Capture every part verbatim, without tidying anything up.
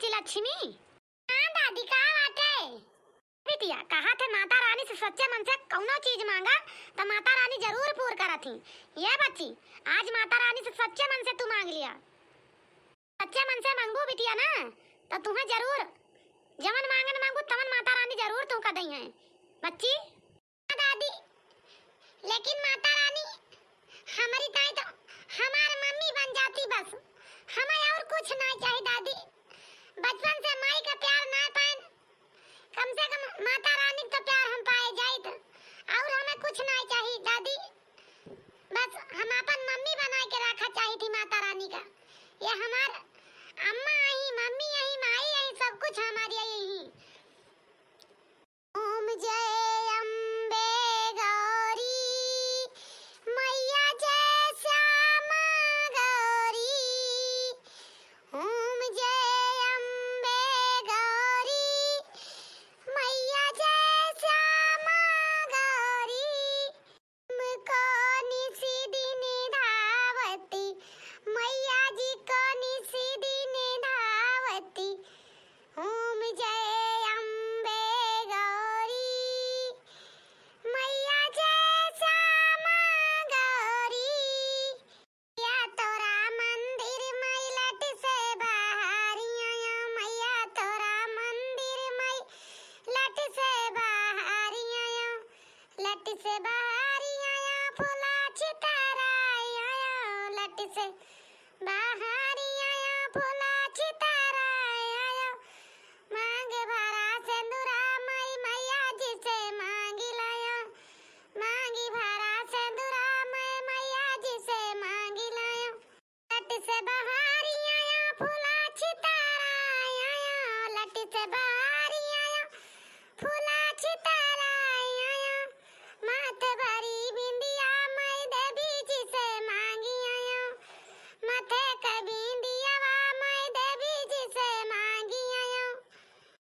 बच्ची लक्ष्मी। हाँ दादी, का बाटे? बिटिया, कहा थे माता रानी से सच्चे मन से कौनो चीज मांगा, त माता रानी जरूर पूर करत ही। ये बच्ची, आज माता रानी से सच्चे मन से तू मांग लिया। सच्चे मन से मांगबू बिटिया ना, त तुहें जरूर जवन मांगन मांगबू, तवन माता रानी जरूर तुहका दइहैं। बच्ची, दादी, लेकिन माता रानी, हमरी ताई तो हमार मम्मी बन जाती बस, हमें और कुछ ना चाही दादी। बचपन से माई का प्यार ना पाएन, कम से कम माता रानी का प्यार हम पाए जाइत, और हमें कुछ ना चाही दादी। बस हम अपन मम्मी बना के रखा चाही थी माता रानी का। ये हमार अम्मा आई, मम्मी आई, माई आई, सब कुछ हमारी आई ही। ओम जय अम्बे गौरी, मैया जय श्यामा गौरी। ओम जय अम्बे गौरी, मैया जय श्यामा गौरी। को निशि दिन धावती, मैया जी को निशि दिन धावती। ओम जय अम्बे गौरी, मैया जय श्यामा गौरी। या तोरा मंदिर मई लट से बाहरी आया, मैया तोरा मंदिर मई लट से बाहरी आया, लट से बाहरी आया, फूला छितराई आया, लट से बाहरी आया, फूला छितराई आया। मांग भरा सेंदुरा मई मैया जी से मांगी लाया, मांगी भरा सेंदुरा मई मैया जी से मांगी लाया। लट से बाहरी आया, फूला छितराई आया, लट से बाहरी आया, फूला छितराई आया। माथ भरी बिंदिया मई देवी जी से मांगी आया, माथे के बिंदियावा मई देवी जी से मांगी आया।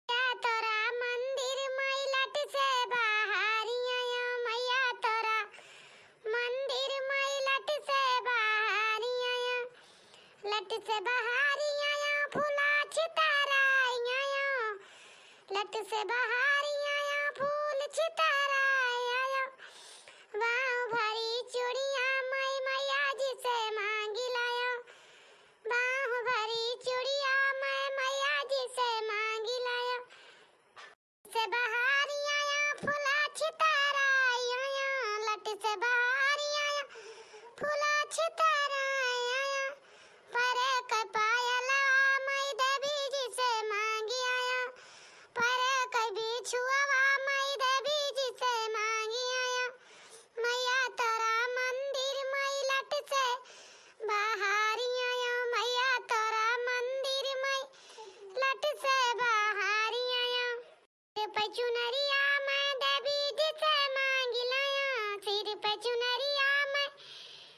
या तोरा मंदिर मई लट से बाहरी आया, मैया तोरा मंदिर मई लट से बाहरी आया, लट से बाहरी आया, फूला छितराई आया, लट से बाहरी आया, फूल छितराई आया। बाँह भरी चूड़िया मई मैया जी से मांगी लाया, बाँह भरी चूड़िया मई मैया जी से मांगी लाया। से बाहरी आया, फूला छितराई आया, लट से बाहरी आया, फूला छितराई आया। परे के पायलवा मई देवी जी से मांगी आया, परे के बिछुआवा मई देवी जी से मांगी आया। मैया तोरा मंदिर मई लट से बाहरी आया, मैया तोरा मंदिर मई लट से बाहरी आया। सिर पे चुनरिया मई देवी जी से मांगी लाया, सिर पे चुनरिया मई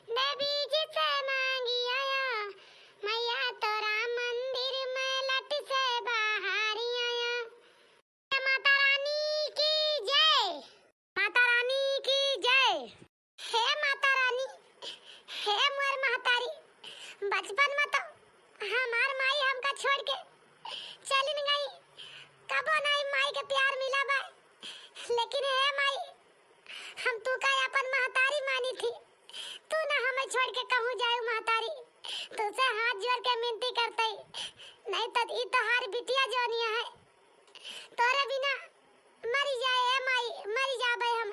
देवी जी से मांगी आया। मैया तोरा मंदिर मई लट से बाहरी आया। माता रानी की जय। माता रानी की जय। हे माता रानी, हे मोर महतारी, बचपन में तो हमार माई हमका छोड़ के चलिन गई, कबो नाई माई के प्यार मिला बा, लेकिन हे माई, हम तू का अपन महतारी मानी थी, तू ना हमें छोड़ के कहूँ जाए महतारी, तुझसे हाथ जोड़ के मिनती करते, नहीं तो ई तोहार बिटिया जोनिया है, तोरे बिना मरी जाए ए माई, मरी जाबे हम,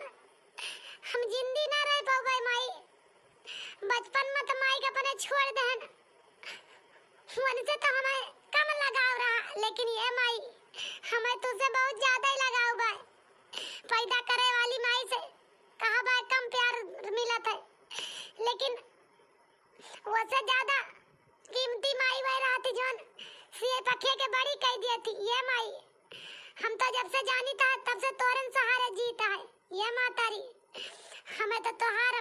हम जिंदी ना रह पाबे माई। बचपन में तो माई के अपने छोड़ देहन, उनसे तो हमें कम लगाव रहा, लेकिन ये माई, हमें तुझसे बहुत ज्यादा ही लगाव बा। पैदा करे वाली माई से कहा बा कम प्यार मिलत है, लेकिन वसे ज्यादा कीमती माई वह रहती जौन सिए पखिए के बड़ी कह दिए थी। ये माई, हम तो जब से जानी था तब से तोरन सहारे जीता है। ये मातारी, हमें तो तोहार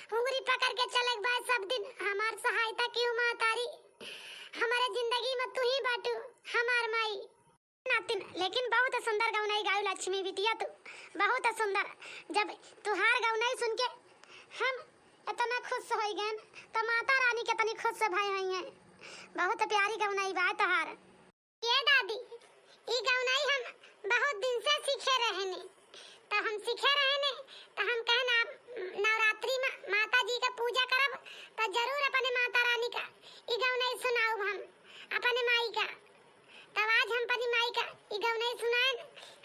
उंगली पकड़ के चले के बाद सब दिन हमार सहायता क्यों मातारी, हमारे जिंदगी में तू ही बाटू हमार माई। नातिन, लेकिन बहुत सुंदर गौनाई गायू लक्ष्मी बिटिया तू, बहुत सुंदर। जब तुहार गौनाई सुन के हम इतना खुश हो गए, तो माता रानी कितनी खुश भई हुई हैं। बहुत प्यारी गौनाई बा तुहार। से सीखे रहेने, तो हम सीखे रहेने, तो हम कहन आप नवरात्रि में माता जी का पूजा करब, तो जरूर अपने माता रानी का ई गवनई सुनाउब हम, अपने माई का। तब आज हम अपनी माई का ई गवनई सुनाएन,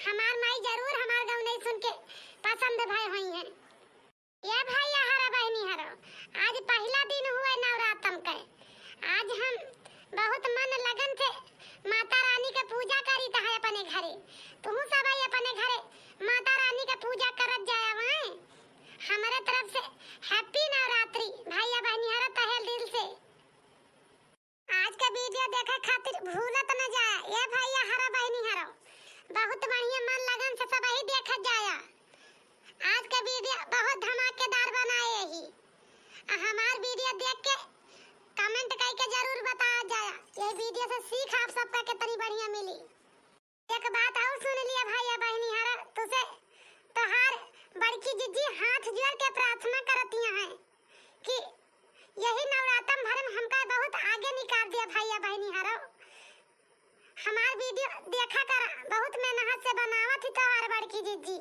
हमार माई जरूर हमार गवनई सुन के पसंद भय होइहैं। ए भइया हरो, बहिनी हरो, आज पहिला दिन हुए नवरातम के। आज हम बहुत मन लगन से माता रानी के पूजा करीत है अपने घरे। तुहू सब आई अपने घरे माता रानी के पूजा करत जाया वहाँ। हमरे तरफ से happy नवरात्रि भइया बहिनी हरो, तहेल दिल से। आज के video देखे खातिर भूलत न जाया। ए भइया हरो, बहिनी हरो, बहुत बढ़िया मन लगन से सबही देखत जाया। आज के video बहुत धमाकेदार बनाए ही। आ हमार video देख के comment करके जरूर बताया जाया। ये video से सीख आप सबका कितनी बढ़िया मिली। एक बात और सुन लिया भइया बहिनी हरो, तुसे तोहार बड़की जिज्जी हाथ जोड़ के प्रार्थना करतिया हैं कि यही नवरातम भर में हमका बहुत आगे निकाल दिया भइया बहिनी हरो। हमार video देखा करा, बहुत मेहनत से बनावत ही तोहार बड़की जिज्जी।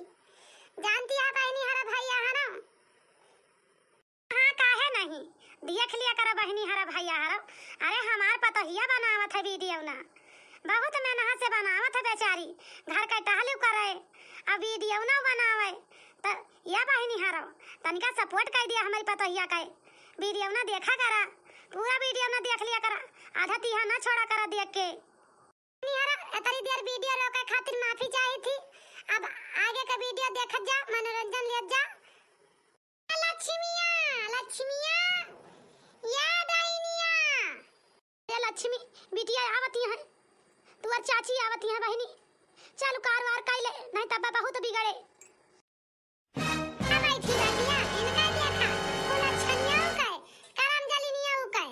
जानतिया बहिनी हरो भइया हरो, हाँ, काहे नहीं? देख लिया करो बहिनी हरो, भइया हरो। अरे, हमार पतोहिया बनावत है video ना, बहुत मेहनत से बनावत है बेचारी। घर के टहलू करे, अब video ना बनावे, त या बहिनी हरो, तनिका support कर दिया हमारी पतोहिया के। Video ना देखा करा, पूरा video ना देख लिया करा, आधा तीहा ना छोड़ा करा देख के। बहिनी हरो, इतनी देर video रोके खातिर माफी चाही थी। अब आगे का video देखत जा, मनोरंजन लेत जा। लक्ष्मिया, लक्ष्मिया, या डाइनिया। ए लक्ष्मी, बिटिया आवती हैं, तुअर चाची आवती हैं बहिनी, चल कारवार कइले, नहीं तब बहुत बिगड़े। अब आई थी बिटिया, इनका देखा, वो लक्षणिया उके, करम जलिनिया उके।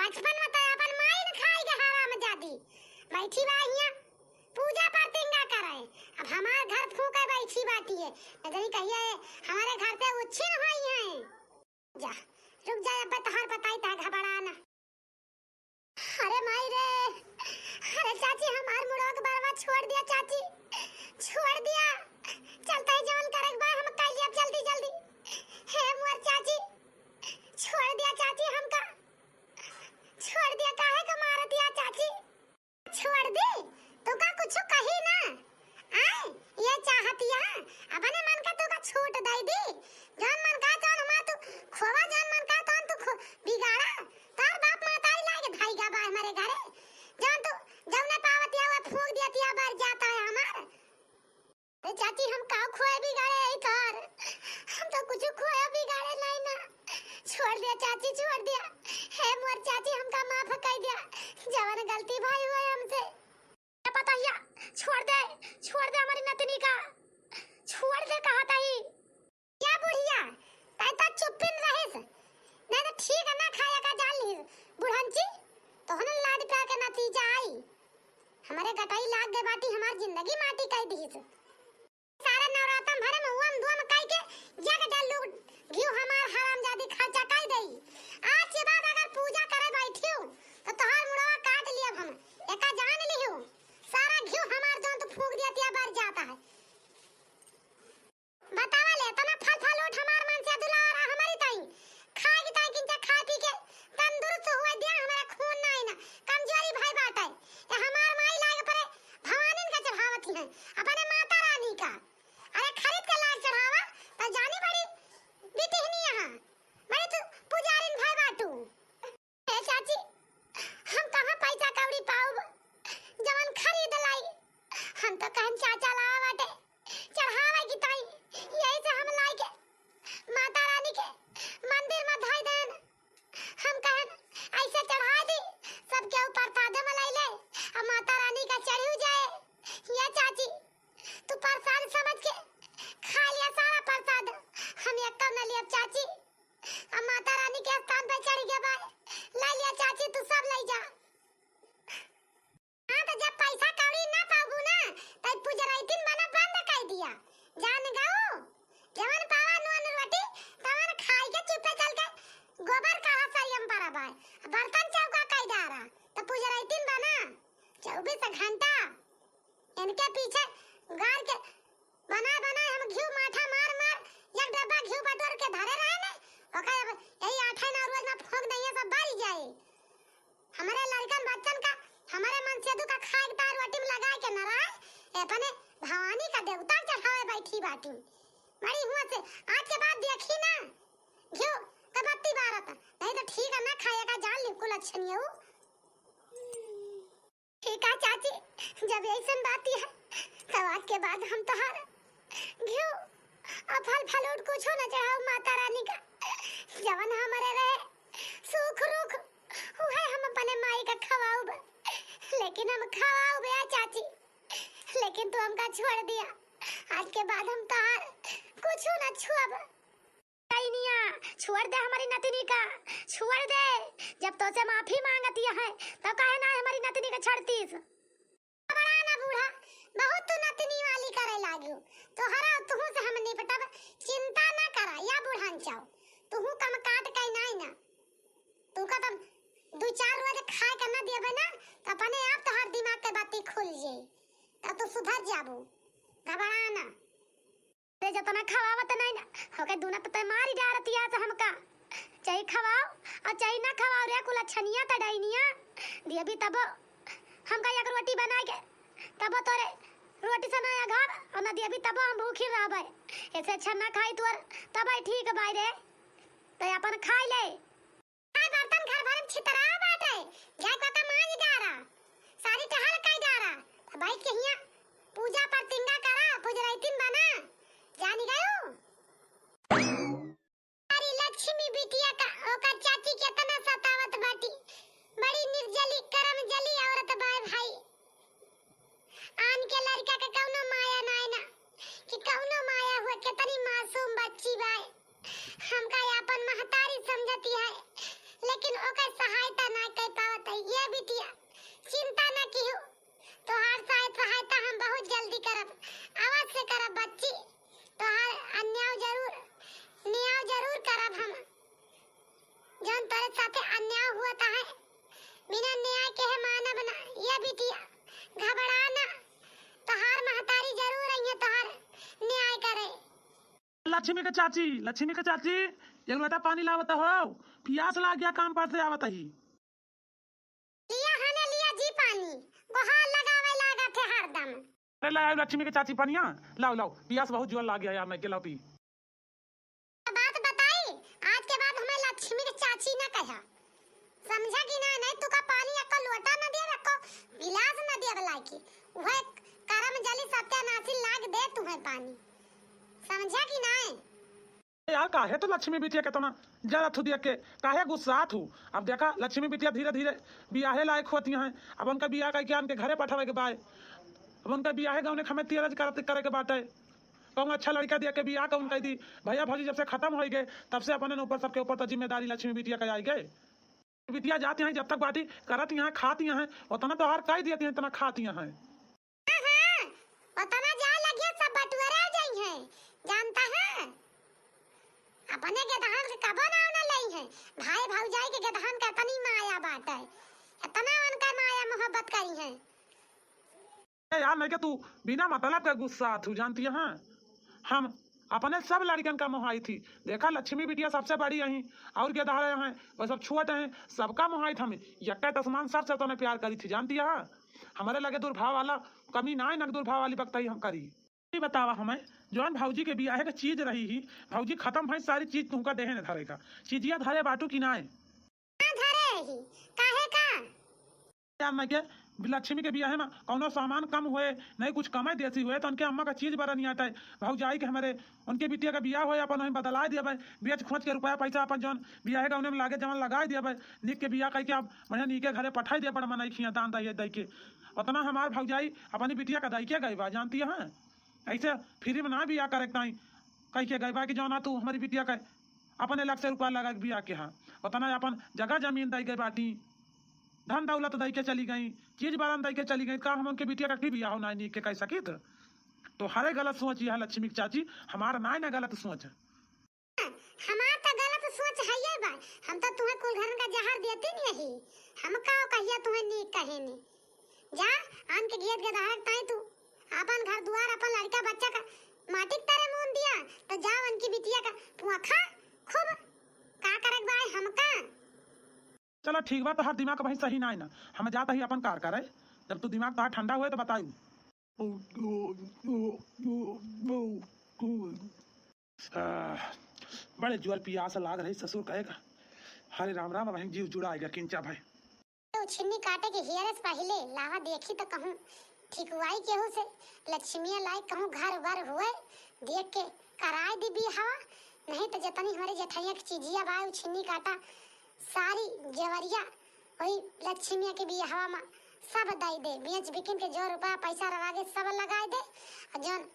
बचपन में तो अपन माई न खाई के हरामजादी। बैठी बा हियां, पूजा प्रतिंगा करे। अब हमार घर फूके बैठी बाटी है। न जानी कहिए हमारे घर से उच्छिन होई है। जा, रुक जा, अब तोहार बताई ता घबरा ना। अरे माई रे, अरे चाची हमार मुड़वा के बरवा छोड़ दिया चाची, छोड़ दिया। चलता ही जवन करे के बा हम कर लिया जल्दी जल्दी। हे मोर चाची, छोड़ दिया चाची हमका, छोड़ दिया, काहे का मारत या चाची? छोड़ दी? तू का कुछ कही ना? आए, ये चाहतिया, अपने मन का तू का छूट दे दी? जौन मन का तौन हमार तू खोवा, जौन मन का तौन तू खो-, बिगाड़ा। तार बाप महतारी लागे धाई गा बा हमारे घरे। जौन तू, जौने पावतिया वो फूंक दिया तिया बर जाता है हमार। अरे चाची, हम का खोए बिगाड़े है तोर? हम तो कुछ खोए बिगाड़े नहीं ना। छोड़ दिया चाची, छोड़ दिया। हे मोर चाची, हमका माफ कर दिया। जवन गलती भाई हुए हमसे। ए पतोहिया, छोड़ दे, छोड़ दे हमारी नतनी का। छोड़ दे कहा ताई। या बुढ़िया, तै तो चुप्पिन रहिस। नहीं तो ठीक है ना खाया का जान ली। बुढ़ंची, तोहन लाड प्यार के नतीजा आई। हमारे गटाई लाग गए बाटी, हमार जिंदगी माटी कर दीस। सारा नवरातन भरे में उम दुम कई के जग डल्लू घिउ हमार हरामजादी खर्चा कई देई। आज के बाद अगर पूजा करे बैठियो तो तोहार मुड़वा काट लियब हम, एका जान लिहू। सारा घिउ हमार जौन तू फूंक दिया तिया बर जाता है। बतावा ले, इतना फल फल उठ हमार मन से दुलार आ हमारी ताई। खाए की ताई किंचा खा पी के तंदुरुस्त हुए दिया, हमारा खून ना आई ना, कमजोरी भाई बात है। ये हमार माई लाग परे भवानीन का चढ़ावत ही है, अपने माता रानी का। अरे खरीद के लाग चढ़ावा, तो जानी बड़ी बिटिहनी यहाँ, बड़ी तू पुजारिन भाई बाटू। ए चाची, हम कहाँ पैसा कौड़ी पाउब, जवन खरीद लाई? हम तो कहन चाचा लावा बाटे, चढ़ावे की ताई, यही से हम लाई के माता रानी के मंदिर में धई देन। हम कहन ऐसे चढ़ा दी, सबके ऊपर तादे में लाई ले, अब माता रानी का चढ़ी जाए। ये चाची, तू प्रसाद समझ के खा लिया सारा प्रसाद, हम एक न लिया चाची। अब माता रानी के स्थान पे चढ़ गया बा, लाई लिया चाची, तू सब लाई जा। हाँ, तो जब पैसा कौड़ी ना पाबू ना, तब पुजरैतिन बना बंद कर दिया। जान गऊ, जवन पावा नून रोटी, तवन खाई के चुप्पे चल के गोबर काढ़ा सरियम पर आबाय, बर्तन चौका कई डारा, तो पुजरैतिन बना चौबीस घंटा। इनके पीछे गार के बनाए बनाए हम घिउ माठा मार मार एक डब्बा घिउ बटोर के धरे रहे ने, ओकर अब यही आठे नौ रोज में फोंक दइए, सब बरि जाए। हमरे लड़कन बच्चन का, हमरे मनसेदू का खाए के तार रोटी में लगाए के न रहे, ए अपने भवानी का देवता के चढ़ावे बैठी बाटी। बड़ी हुआ से आज के बाद देखी ना घिउ का बत्ती बारत, नहीं तो ठीक है ना खाए का जान ली कुल अच्छनियऊ। ठीक है चाची, जब ऐसन बात है तो आज के बाद हम तोहार घिउ और फल फलूट कुछो न चढ़ाऊ माता रानी का। जवन हमरे रहे सूख रूख उहे हम अपने माई का खवाउब, लेकिन हम खवाउब या चाची, लेकिन तू हमका छोड़ दिया। आज के बाद हम तोहार कुछो न छुअब। डैनिया, छोड़ दे हमरी नतिनी का, छोड़ दे। जब तोसे माफी मांगती है, तब काहे ना हमरी नतिनी का छड़तीस? घबरा ना बूढ़ा, बहुत तू नतिनी वाली करे लागियो। तोहरा तुहू से हम निपटब, चिंता ना करा या बूढ़ा चाओ। तुहू कम काट के नाई ना। तू का तब दू चार रोज खाए के ना देबे ना, तो अपने आप तोहर दिमाग के बत्ती खुल जाई, तब तू सुधर जाबू। घबरा ना। ते जतना खवावत नहीं ना, होके दूना तो ते मारी डारतिया से हमका। चाहे खवाओ और चाहे ना खवाओ रे कुल अच्छनिया त डैनिया। दियबी तबो हमका एक रोटी बनाए के, तबो तोरे रोटी से ना अघाब और ना दियबी तबो हम भूखी रहबे। ऐसे अच्छा ना खाई तोर तबे ठीक बाई रे। ते अपन खाई ले। काय बर्तन घर भरे में छितराव बाटे, जाए को का मांज डारा, सारी टहल काई डारा, तो बैठ के हिया पूजा परतिंगा करा, पुजरैतिन बना, जानी गयो। अरे लक्ष्मी बिटिया का ओकर चाची केतना सतावत बाटी, बड़ी निर्जली करम जली औरत बाय भाई। आन के लड़का के कौनो माया नाय ना, कि कौनो माया हुआ, कितनी मासूम बच्ची बाय। हमका आपन महतारी समझती है, लेकिन ओकर सहायता ना कर पावत है। ये बिटिया, चिंता ना किहो, तोहार सहाय-, सहायता हम बहुत जल्दी करब, अवश्य करब बच्ची। तोहार अन्याय जरूर, न्याय जरूर करब हम। जौन तोरे साथे अन्याय हुआ ता है, बिना न्याय के है मानब ना। ये बिटिया, घबरा ना, तोहार महतारी जरूर अइहे तोहार न्याय करे। लक्ष्मी के चाची, लक्ष्मी के चाची, एक लोटा पानी लावत हो, पियास लाग गया काम पर से आवत ही। लिया हने लिया जी पानी, गोहार लगावे लागत है हरदम। अरे लाओ लक्ष्मी के चाची पनिया, लाओ, लाओ, पियास बहुत जोर लाग गया यार, मैं के लाओ पी। बात बताई, आज के बाद हमें लक्ष्मी के चाची ना कहा, समझा कि ना? नहीं तू का पानी एको लोटा ना दिया, एको गिलास ना दिया लाइके, वह करम जली सत्यानाशी लाग दे तुम्हें पानी, समझा कि ना? यार, काहे तू लक्ष्मी बिटिया के तना जरा थू दिया के, काहे गुस्सात हू? अब देखा, लक्ष्मी बिटिया धीरे धीरे बियाहे लायक होती हैं। अब उनका बियाह कइके आन के घरे पठावे के बाय। अब उनका बियाहे गौने के हमें तेरज करत, करे के बाटे। कहूँ अच्छा लड़का दिया के बियाह कहूँ कह दी। भैया भौजी जब से खतम होइ गए, तब से अपने ऊपर, सबके ऊपर तो जिम्मेदारी लक्ष्मी बिटिया का आई गए। बिटिया जाती हैं, जब तक बाटी करत यहाँ, खाती हैं, उतना तोहार कह दिया, इतना खाती हैं। हाँ, हाँ, उतना जाए लगिया सब बटुअरा जाई हैं, जानता है? अपने गेदहन के कबो नाव ना लई हैं, भाई भौजाई के गेदहन के इतनी माया बाटे, इतना उनका माया मोहब्बत करी हैं। ए यार, नहीं के तू बिना मतलब के गुस्सा तू जानती है, हम अपने सब लड़कन का मोहाई थी। देखा, लक्ष्मी बिटिया सबसे बड़ी अहीं, और के धारे हैं, वो सब छोट हैं, सबका मोहाई थी हम। यक्का तसमान सबसे तोने प्यार करी थी, जानती है? हमारे लगे दुर्भाव वाला कमी ना है, न दुर्भाव वाली बकताई हम करी। ये बतावा हमें, जौन भौजी के बियाहे के चीज रही ही, भौजी खतम भई सारी चीज तुमका देहे न धरे का, चीजिया धरे बाटू की ना है? ना धरे ही, काहे का? यार, नहीं के लक्ष्मी के बियाहे में कौनो सामान कम हुए, नहीं कुछ कमे देसी हुए, तो उनके अम्मा का चीज बड़ा नहीं आता है। भौजाई के हमारे, उनके बिटिया का बियाह हुए, अपन वहीं बदलाए दिया भाई, बेच खोच के रुपया पैसा अपन जौन बियाहे का उन्हें लागे जवन लगाए दिया भाई, निक के बियाह कइके आप बढ़िया नीके घरे पठाई दिया, बड़ मनई खिया दान दहिया दई के। उतना हमार भौजाई अपनी बिटिया का दई के गई बा, जानती है? ऐसे फ्री में ना बियाह करे के ताई कह के गए बा कि जौना तू हमारी बिटिया के अपने लाख से रुपया लगा के बियाह के हा, उतना अपन जगह जमीन दई गए बाटी, धन दौलत दई के चली गई, चीज बरन दई के चली गई, का हम उनके बिटिया का की बियाह हो ना नीक के कह सकित? तो हरे गलत सोच यह लक्ष्मी की चाची, हमारा ना ना गलत सोच। हमार तो गलत सोच है ये बा, हम तो तुम्हें कुल घरन का जहर देती नहीं ही, हम का कहिया तुम्हें नीक कहे नहीं। जा, आन के गियत के धारक ताई तू, आ, अपन घर दुआर, अपन लड़का बच्चा का माटी के तरे मून दिया, तो जाओ उनकी बिटिया का पुआ खा खूब। का करक बा हमका? चला ठीक बा, तोहार दिमाग भाई सही ना है ना, हम जात ही अपन कार करे, जब तू दिमाग तोहार ठंडा हुए तो बताई। आह, बड़े जुअर पियास लाग रही ससुर कहेगा। हरे राम राम, वहीं जीव जुड़ा आएगा किंचा भाई। तो छिन्नी काटे के हियरे से पहिले लावा देखी तो कहूँ ठिकुआई केहू से, लक्ष्मिया लाई कहूँ घर वर हुए, देख के कराए दी बियाहवा, नहीं तो जतनी हमारे जेठैया के चीजिया बा उ छिन्नी काटा सारी जेवरिया वही लक्ष्मिया के बियाहवा में सब दई दे, बेच बिकिन के जो रुपया पैसा रवा के सब लगाए दे, और जौन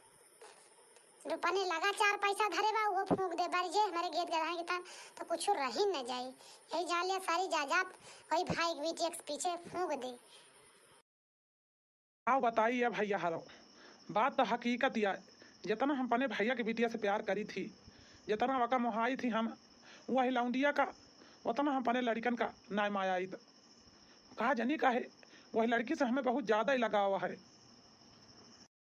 रुपने लगा चार पैसा धरे बा, वो फूंक दे। बारी जे हमारे गेद गधाए के तन तो कुछ रही न जाई। यही जान लिया सारी जायदाद वही भाई के बिटिया के पीछे फूंक दे। आओ बताई ए भैया हरो, बात तो हकीकत या, जितना हम अपने भैया के बिटिया से प्यार करी थी, जितना वका मोहाई थी हम, वही लौंडिया का, उतना हम अपने लड़कन का नाय मायाई। तो कहा जनी काहे, वही लड़की से हमें बहुत ज्यादा ही लगाव है।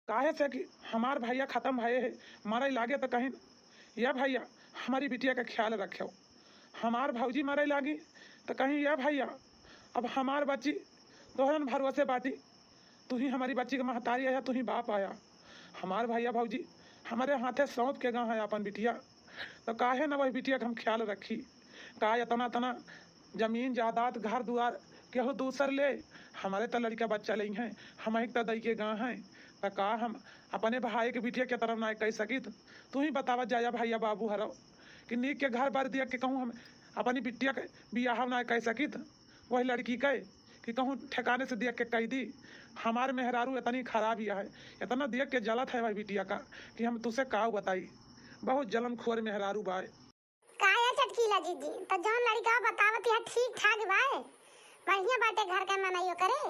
काहे से कि हमार भैया खत्म भये है, मरई लागे तो कहीं, "या भैया, हमारी बिटिया का ख्याल रख्यो।" हमार भौजी मरई लागी तो कहीं, "या भैया, अब हमार बच्ची तोहरन भरोसे बाटी, तू ही हमारी बच्ची के महतारी आया, तू ही बाप आया।" हमार भैया भौजी हमारे हाथे सौंप के गा है अपन बिटिया, तो काहे ना वही बिटिया का हम ख्याल रखी? का इतना, इतना जमीन जायदाद, घर दुआर केहू दूसर ले, हमारे त लड़का बच्चा लेइहैं, हमही त दई के गा हैं, त का हम अपने भाई के बिटिया के तरफ ना कह सकित? तू ही बतावा जाया भैया बाबू हरो कि नीक के घर बार दिया के कहूँ हम अपनी बिटिया के बियाह ना कह सकित, वही लड़की के कि कहूँ ठिकाने से दिया के कह दी। हमार मेहरारू इतनी खराब या है, इतना दिया के जलत है वही बिटिया का कि हम तुसे का बताई, बहुत जलनखोर मेहरारू बाय। का या चटकीला जीजी, त जौन लड़का बतावत है ठीक ठाक बाय, बढ़िया बाटे घर के मनई ओकरे।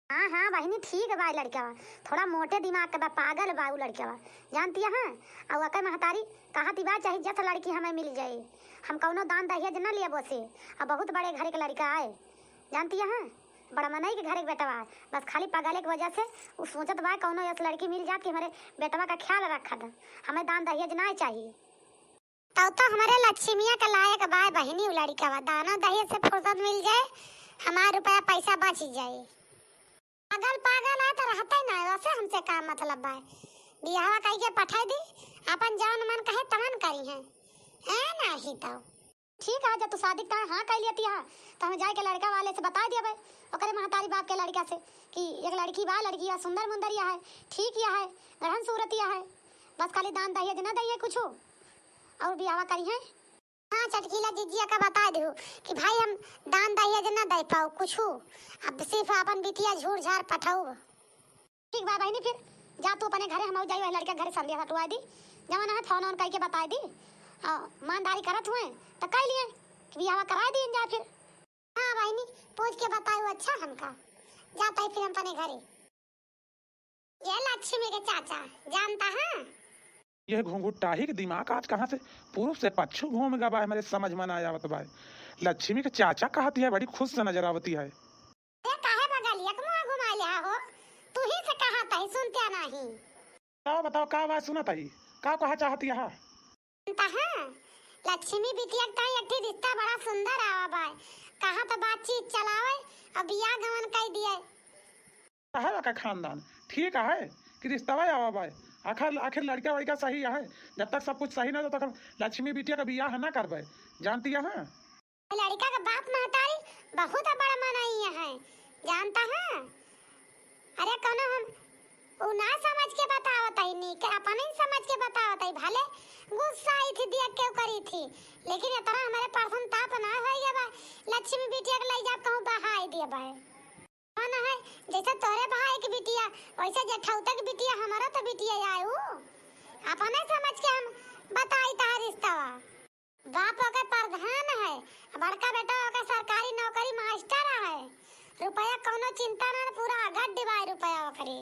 हाँ, हाँ बहिनी, ठीक बा लड़का, थोड़ा मोटे दिमाग के बा, पागल बा उ लड़का, जानती है। और ओकर महतारी कहत बा चाहे जस लड़की हमें मिल जाए, हम कौनो दान दहेज न लेबो से, अब बहुत बड़े घर के लड़का आए, जानती है, बड़ा मनई के घर के बेटवा, बस खाली पागले के वजह से उ सोचत बा कौनो यस लड़की मिल जात कि हमारे बेटवा का ख्याल रखत, हमें दान दहेज ना चाहिए। तब तो हमारे लक्ष्मिया के लायक बाय बहिनी उ लड़कवा, दानो दहेज से फुर्सत मिल जाए, हमार रुपया पैसा बच जाए। पागल पागल है तो रहते ना, वैसे हमसे का मतलब बाय? बियाहवा कही के पठाई दी, अपन जौन मन कहे तवन करी हैं, ए नाही तो। ठीक है, जब तू शादी का हाँ कह लेती है, तो हम जाए के लड़का वाले से बता दिया भाई, ओकरे महतारी बाप के लड़का से कि एक लड़की बा, लड़की बा सुंदर मुंदर या है, ठीक या है, गढ़न सूरत या है, बस खाली दान दहेज ना दइए कुछ और बियाहवा करी है। हाँ, चटकीला जिज्जिया का बता दू कि भाई हम दान दहेज ना दे पाऊ कुछ, अब सिर्फ अपन बिटिया झूर झार पठाऊ। ठीक बा बहिनी, फिर जा तू अपने घरे, हम जाई वही लड़का घरे संदेश हटवा दी, जवन है फोन ऑन करके बता दी, और ईमानदारी करत हुए तो कह लिए कि बियाह करा दी जा फिर। हाँ बहिनी, पूछ के बताऊ अच्छा हमका, जाता ही फिर हम अपने घरे। ये लक्ष्मी के चाचा जानता है? यह घुंघुटाही के दिमाग आज कहाँ से पूरब से पच्छू घूम गा बा, हमारे समझ में ना आवत बा। लक्ष्मी के चाचा कहती है, बड़ी खुश से नजर आवती है। ये काहे बगलिया के मुंह घुमा लिया हो? तू ही से कहा तही सुनते नहीं। बताओ, बताओ, का बात सुनत ही? का कहा चाहती है? तहाँ लक्ष्मी बिटिया का एक ठे रिश्ता बड़ा सुंदर आवा बा। कहा तो बातचीत चलावे और बियाह गवन कई दिए। साहब का खानदान ठीक है कि रिश्तवा आवा बा। आखिर, आखिर लड़का वड़का सही है। जब तक सब कुछ सही ना हो, तब तक हम लक्ष्मी बिटिया का बियाह ना करबे। जानती है? लड़का का बाप महतारी बहुत बड़ा मनई है, जानता है? अरे कौनो हम उ ना समझ के बतावत है, नीक अपने ही समझ के बतावत है। भले गुस्सा आई थी देख के करी थी, लेकिन इतना हमारे परसन ताप ना होई गया बा। लक्ष्मी बिटिया के ले जा कहूँ बहाई दिए बा। कौन है, जैसे तोरे भाई के बिटिया, वैसे जेठौता के बिटिया, हमारा तो बिटिया आए उ। अपने समझ के हम बताई तहार रिश्तवा। बाप ओकर प्रधान है, बड़का बेटा ओकर सरकारी नौकरी मास्टर है। रुपया कौनो चिंता ना, पूरा गड्डी बाय रुपया ओकरे।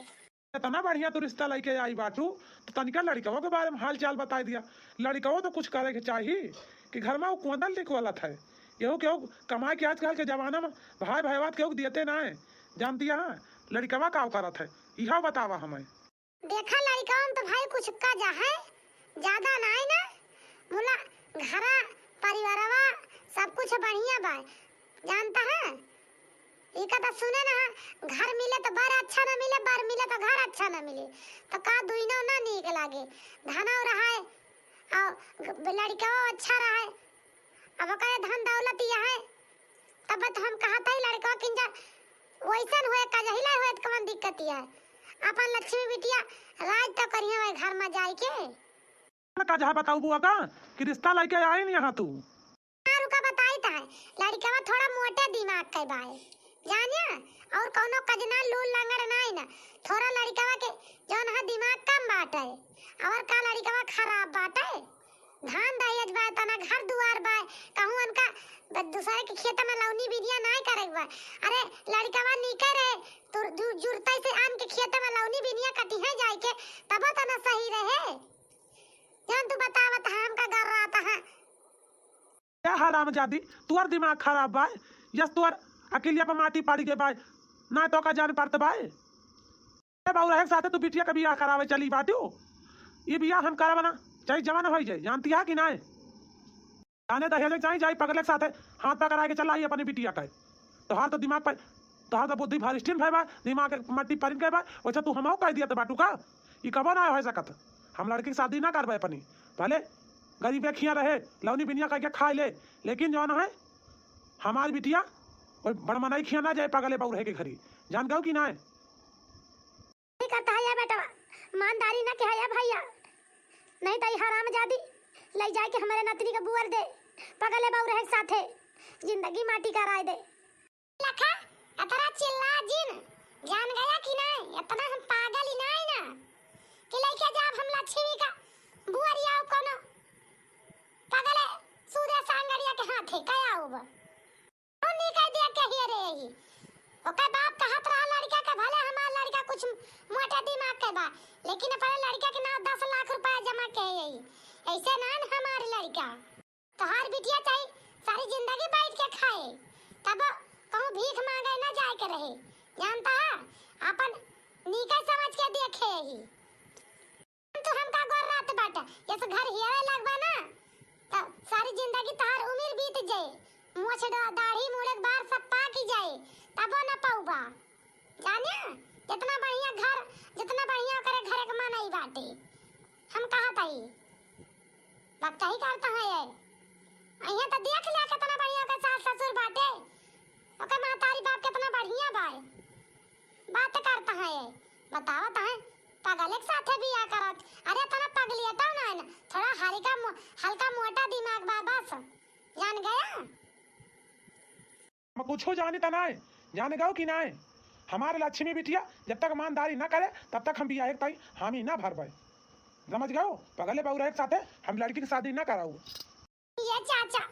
इतना बढ़िया तू रिश्ता लेके आई बाटू, तो तनिका लड़कवा के बारे में हाल चाल बताई दिया। लड़कवा तो कुछ करे के चाही कि घर में वो कोदल निकलत है। केहू केहू कमाए के आजकल के जमाना में भाई भैवात केहू दियते ना है। जानती है, लड़कवा का करत है, इहो बतावा हमें। देखा लड़िकवन तो भाई कुछ का जा है, ज्यादा नाई ना, मुला घरा परिवारवा सब कुछ बढ़िया बा, जानता है। ई का तो सुने ना, घर मिले तो बर अच्छा ना मिले, बर मिले तो घर अच्छा ना मिले, तो का दुइनो ना नीक लागे। धनौ रहे और लड़िकवो अच्छा रहे, अब ओकरे धन दौलत यह है, तब तो हम कहत हई लड़िकवा किंजा वैसन होए, कजहिला होए तो कवन दिक्कत यह है। अपन लक्ष्मी बिटिया राज तो करिहे वही घर में जाए के। का जहाँ बताऊ बुआ का कि रिश्ता लेके आई नहीं यहाँ तू। हाँ, रुका बताई तो है, लड़िकवा थोड़ा मोटे दिमाग के बाए, जानिया, और कौनो कजना लूल लंगड़ नाई ना, थोड़ा लड़िकवा के जौन है दिमाग कम बाटे, और का लड़िकवा खराब बाटे। धान दहेज बा, तना घर दुआर बा, कहूँ उनका ब-, दूसरे के खेत में लौनी बिनिया नाई करे के बा। अरे लड़िकवा नीके रहे, तू जु-, जुरते से आन के खेत में लौनी बिनिया कटिहे जाए के, तब तना सही रहे। जौन तू बतावत है, हमका गर्रात है। ए हरामजादी, तुअर दिमाग खराब बा, यस तुअर अकिलिया पे माटी पड़ गए बा, ना तो का जान पड़त बा। ए बउरहे के साथे तू बिटिया के बियाह करावे चली बाटू, ई बियाह हम करावे ना, चाहे जवन होइ जाए, जानती है कि नाय? जाने दहेज के चाहे जाई पगले के साथे हाथ पकड़ाए के चला आई अपनी बिटिया का। तोहार तो दिमाग पर, तोहार तो बुद्धि भरिष्ठिन भय बा, दिमाग के मट्टी परिन गए बा, वैसे तू हमहू कह दिया तो बाटू का? ई कबो ना हो सकत। हम लड़की के शादी ना करबे अपनी, भले गरीबे खिया रहे, लौनी बिनिया करके खाए ले, लेकिन जौन है हमार बिटिया कोई बड़मनाई खिया ना जाए पगले बउरहे के घरी, जान गयो कि ना? ठीक करता है या बेटवा, ईमानदारी ना के है या भैया, नहीं तो ई हरामजादी ले जाए के हमारे नतनी के बुअर दे, पगले बउरहे के साथे जिंदगी माटी कराए दे। लखा, अतरा चिल्ला जिन, जान गया कि नहीं? इतना हम पागल ही नहीं ना कि लइके जाब हम लक्ष्मी का बुअरिया कोनो पगले सूदे सांगड़िया के हाथे कया होब। कौन नहीं कह दिया के हिया रे यही? ओकर बाप कहत रहा लड़का के, भले हमार लड़का कुछ मोटे दिमाग के बा, लेकिन अपने लड़का के नाम दस लाख रुपया जमा के यही। ऐसे ना न हमार लड़का। तोहार बिटिया चाहे सारी जिंदगी बैठ के खाए, तब कहूँ भीख मांगे ना जाए के रहे। जानता है, अपन नीके समझ के देखे ही। तू हमका गोर रात बाटा, यस घर हियावे लगबा ना, त सारी जिंदगी तोहार उम्र बीत जाए, मोछ डा-, दाढ़ी मूड़े के बार सब पाक ही जाए, तबो न पौबा। जानिया, जितना बढ़िया घर, जितना बढ़िया ओकरे घरे के मनई बाटे। हम कहत हई, बकचही करता है ये। अइहे तो देख लिया कितना बढ़िया ओकर सास ससुर बाटे, ओकर महतारी बाप कितना बढ़िया बाए। बात करता है ये, बतावत है, पगले के साथे बियाह करत। अरे इतना पगलियता ना है ना, थोड़ा हल्का मो-, हल्का मोटा दिमाग बा बस, जान गया। हम कुछो जानी त नाय, जान गयो कि नाय? हमारे लक्ष्मी बिटिया जब तक ईमानदारी ना करे, तब तक हम बियाह के ताई हामी ना भरबे। समझ गयो? पगले बउरहे के साथे हम लड़की के शादी ना कराऊ। ये चाचा,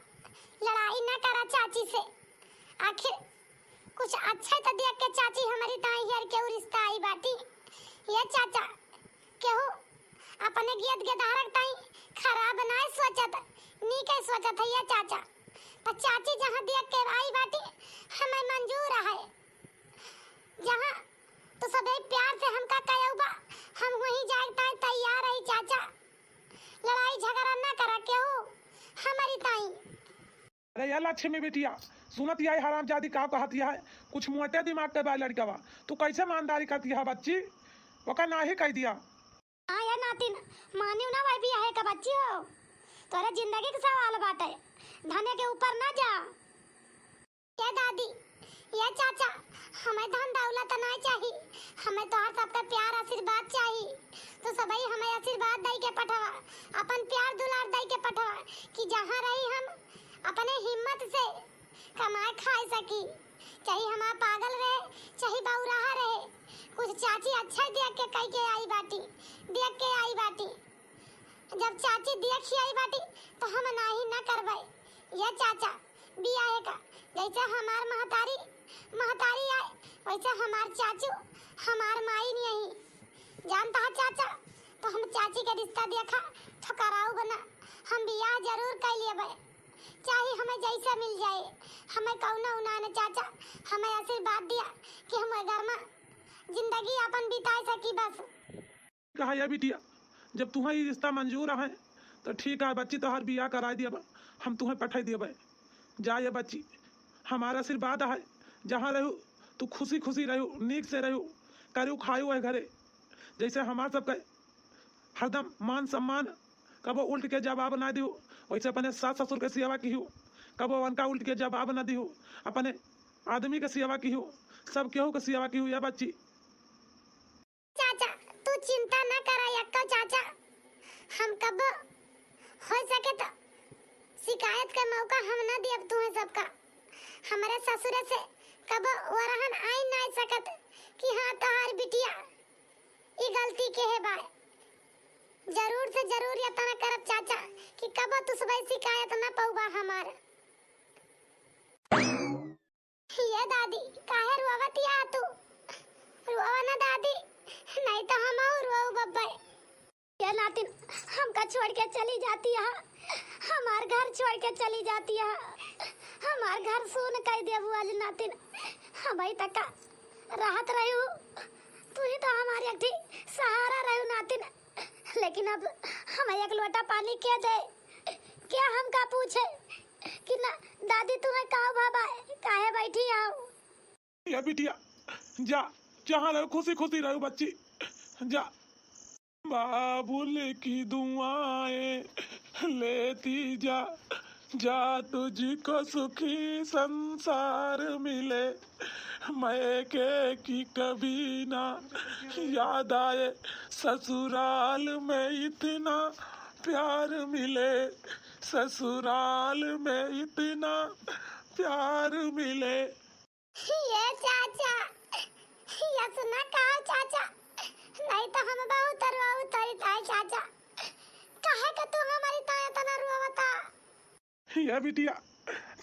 लड़ाई ना करा चाची से। आखिर कुछ अच्छा तो देख के चाची हमारी ताई हियर के रिश्ता आई बाटी। ये चाचा, केहू अपने गियत गियदारक ताई खराब नाय सोचत, नीके सोचत है ये चाचा। पर चाची जहाँ देख के आई बाटी, हमें मंजूर है। जहाँ तो सबे प्यार से हमका कयौ बा, हम वहीं जाए ताई तैयार है चाचा। लड़ाई झगड़ा ना करा केहू हमारी ताई। अरे या लक्ष्मी बिटिया, सुनत या हरामजादी का कहत या है, कुछ मोटे दिमाग के बा लड़कवा, तू कैसे ईमानदारी करती है बच्ची? ओका नाही कह दिया। हाँ या नातिन, मानियो ना भाई बियाहे का बच्ची हो, तोरे जिंदगी के सवाल बाटे, धने के ऊपर ना जा। ये दादी, ये चाचा, हमें धन दौलत ना चाही, हमें तोहर सबका प्यार आशीर्वाद चाही। तू सबई हमें आशीर्वाद दई के पठवा, अपन प्यार दुलार दई के पठवा कि जहाँ रही हम अपने हिम्मत से कमाए खाए सकी, चाहे हमार पागल रहे, चाहे बौराहा रहे। कुछ चाची अच्छा देख के कह के आई बाटी, देख के आई बाटी। जब चाची देख ही आई बाटी, तो हम नाही ना करबे। ये चाचा, बियाहे का, जैसे हमार महतारी, महतारी आए, वैसे हमार चाचू, हमार माई नहीं। जानता है चाचा, तो हम चाची के रिश्ता देखा, ठुकराऊ बना, हम बियाह जरूर कर लेबे। चाहे हमें जैसे मिल जाए, हमें कौनो उनान चाचा, हमें आशीर्वाद दिया कि हम ए घर में जिंदगी अपन बिताए सकी बस। कहा, "या बिटिया, जब तुहें ई रिश्ता मंजूर है, तो ठीक है बच्ची, तोहार बियाह कराइ दियब, हम तुहें पठाइ दियब। जा ये बच्ची, हमार आशीर्वाद है, जहाँ रहू, तू खुशी खुशी रहू, नीक से रहू, करू खायू है घरे, जैसे हमार सबके हरदम मान सम्मान, कबो उल्ट के जवाब ना दिहू, वैसे अपने सास ससुर के सेवा किहू, कबो उनका उल्ट के जवाब ना दिहू, अपने आदमी के सेवा किहू, सब केहू के सेवा किहू या बच्ची।" चाचा, तू चिंता ना करा यक्को चाचा, हम कबो हो सके तो शिकायत के मौका हम ना दियब तुहें सबका। हमरे ससुरे से कबो वरहन आई ना सकत कि हाँ तोहार बिटिया ई गलती के है बाय। जरूर से जरूर यतना करब चाचा कि कबो तू सबे शिकायत ना पउबा हमार। ये दादी, काहे रोवत या तू? रोवा ना दादी, नहीं तो हम और रोऊ बब्बे। ये नातिन, हमका छोड़ के चली जाती है, हमार घर छोड़ के चली जाती है, हमार घर सून कर देबू आज नातिन। हम ही तक रहत रहू, तू ही तो हमार एक ठी सहारा रहू नातिन। लेकिन अब हम एक लोटा पानी के दे, क्या हमका पूछे कि ना दादी तुम्हें का भवा है, काहे बैठी आओ? या बिटिया, जा, जहाँ रहो खुशी खुशी रहो बच्ची, जा। बाबुल की दुआएं लेती जा, जा तुझको सुखी संसार मिले। मैके की कभी ना याद आए, ससुराल में इतना प्यार मिले, ससुराल में इतना प्यार मिले। ये चाचा, ये सुना कहा चाचा, नहीं तो हम बहुत रुआ उतरी ताई चाचा, काहे के तू हमारी ताया तना रुआवता? या बिटिया,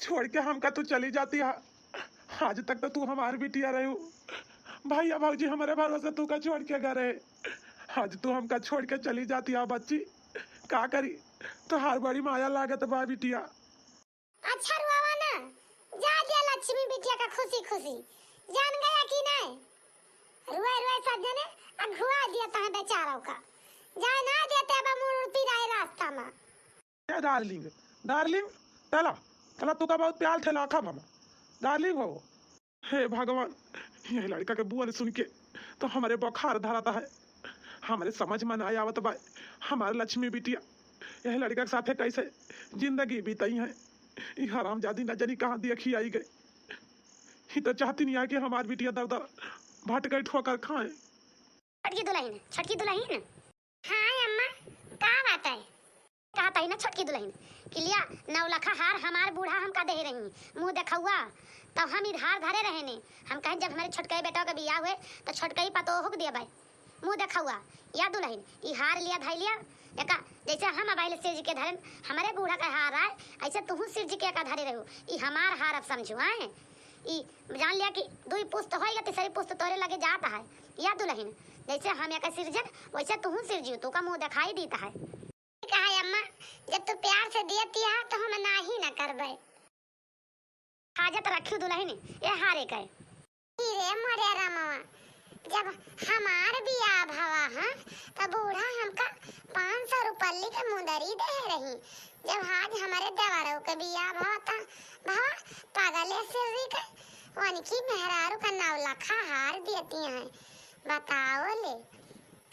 छोड़ के हमका तू चली जाती है। आज तक तो तू हमार बिटिया रहू। भैया भौजी हमारे भरोसे तू का छोड़ के गए रहे। आज तू हमका छोड़ के चली जाती है बच्ची। का करी, तोहार बड़ी माया लागत बा बिटिया। अच्छा रुआवा ना, जा दिया लक्ष्मी बिटिया का खुशी खुशी। जान गया कि नहीं? रुए रुए सब जने अघुआ दिया तहाँ बेचारों का। जाए ना देते अब मुड़ उड़ पिराए रास्ता में। ए डार्लिंग, डार्लिंग, तला, तला तू का बहुत प्यार थे लाखा बाबा। डार्लिंग हो। हे भगवान, यह लड़का के बोल सुन के तो हमरे बुखार धरता है। हमरे समझ में ना आवत बा, हमार लक्ष्मी बिटिया यह लड़का के साथे कैसे जिंदगी बीतई है। ई हरामजादी न जानी कहाँ देखी आई गए। ही तो चाहती नहीं है कि हमार बिटिया दर दर भटके ठोकर खाए। छोटकी दुलहिन, छोटकी दुलहिन। हाँ अम्मा, का बात है? कहत ही ना छोटकी दुलहिन कि लिया नौलखा हार हमार बूढ़ा हमका देहे रही, मुँह देखउआ, तब हम ई हार धरे रहेने। हम कहेन जब हमरे छोटकई बेटवा के बियाह हुए तो छोटकई पतोह के देबे, मुँह देखउआ। या दुलहिन, ई हार लिया धइ लिया, एका जैसे हम अबहिल सिरजि के धरेन, हमरे बूढ़ा के हार आए, ऐसे तुहू सिरजि के एका धरे रहू। ई हमार हार अब समझू, आए? ई जान लिया कि दुई पुस्त होइगा, तीसरी पुस्त तोरे लगे जात है। या दुलहिन, जैसे हम एका सिरजेन, वैसे तुहू सिरजियो, तू का मुँह देखाई दीत है। कहा अम्मा, जब तू प्यार से दियती है तो हम नाही न करबे। हाजत रखियो दुलहिन, ए हारे के। ई रे मोरे रमवा, जब हमार बियाह भवा ह, त बूढ़ा हमका पाँच सौ रुपल्ली के मुंदरी देहे रही। जब आज हमरे देवरऊ के बियाह भवा, त भवा पगले सिर्री के वनकी मेहरारू का नौलखा हार देती हैं। बताओ ले,